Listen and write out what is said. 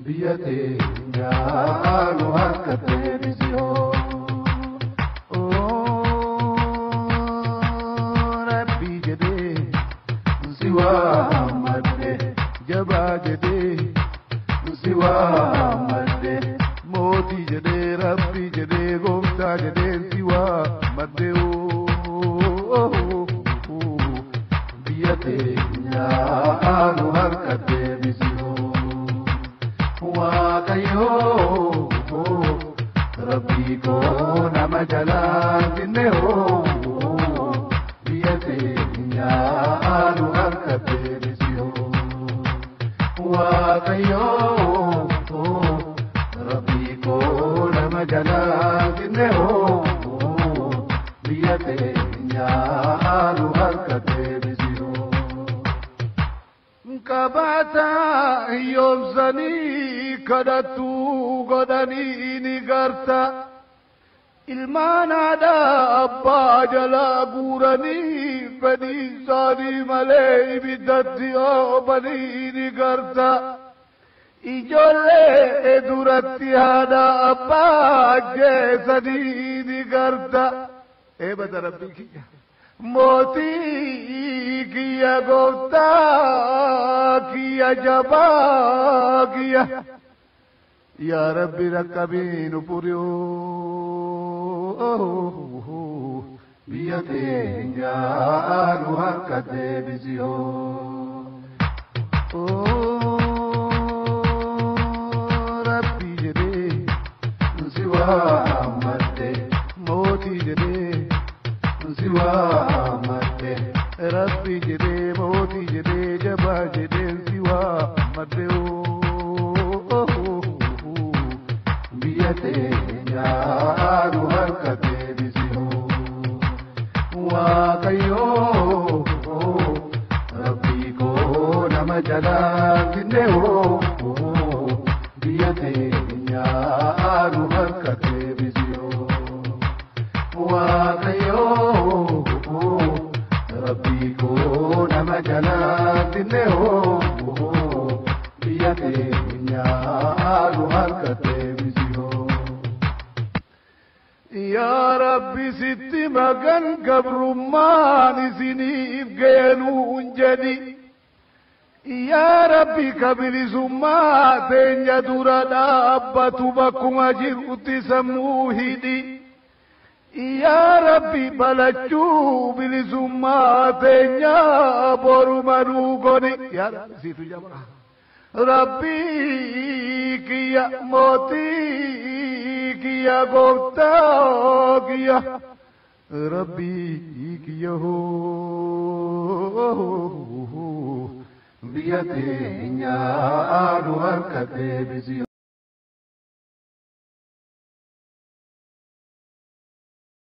Biyya teenyaa nu harka deebisiyoo. Rabbi jedhee si waammadhe, jabaa jedhee si waammadhe, mootii jedhee, Rabbi jedhee, gooftaa jedhee si waammadhe. Biyya teenyaa nu harka deebisiyoo. Waaqayyoo, Rabbii koo, nama jalaa finne hoo, biyya teenyaa nu harka deebisiyoo. Waaqayyoo, Rabbii koo, nama jalaa finne hoo, biyya teenyaa nu harka deebisiyoo. Qabaata hiyyoomsanii kadhattuu godhanii ni garta. Ilmaan haadha abbaa jalaa guuranii fedhii isaanii malee ibiddatti oobanii ni garta. Ijoollee duratti haadha abbaa ajjeesanii ni garta. Eebada Rabbii kiyya. Mootii kiyya, gooftaa kiyya, jabaa kiyya. Yaa Rabbi, raqqabii nu furioo. Biyya teenyaa nu harka deebisiyoo. Rabbi jedhee si waammadhe, mootii jedhee si waammadhe, Rabbi jedhee, mootii jedhee, jabaa jedhee si waammadhe. Biyya teenyaa nu harka deebisiyoo. Waaqayyoo, Rabbii koo, nama jalaa finne hoo, biyya teenyaa nu harka deebisiyoo. Waaqayyoo, Rabbii koo, nama jalaa finne hoo, biyya teenyaa nu harka deebisiyoo. Yaa Rabbi, sitti magan gabrummaan isiniif geenuun jedhi. Yaa Rabbi, ka bilisummaa teenya dura dhaabbatu bakkuma jirutti sammuu hidhi. Yaa Rabbi, balachuu bilisummaa teenya boruma nuu goni. Yaa Rabbi, siitu jabaa. Rabbii kiyya, mootii kiyya, gooftaa kiyya. Rabbii kiyya hoo, biyya teenyaa nu harka deebisiyoo.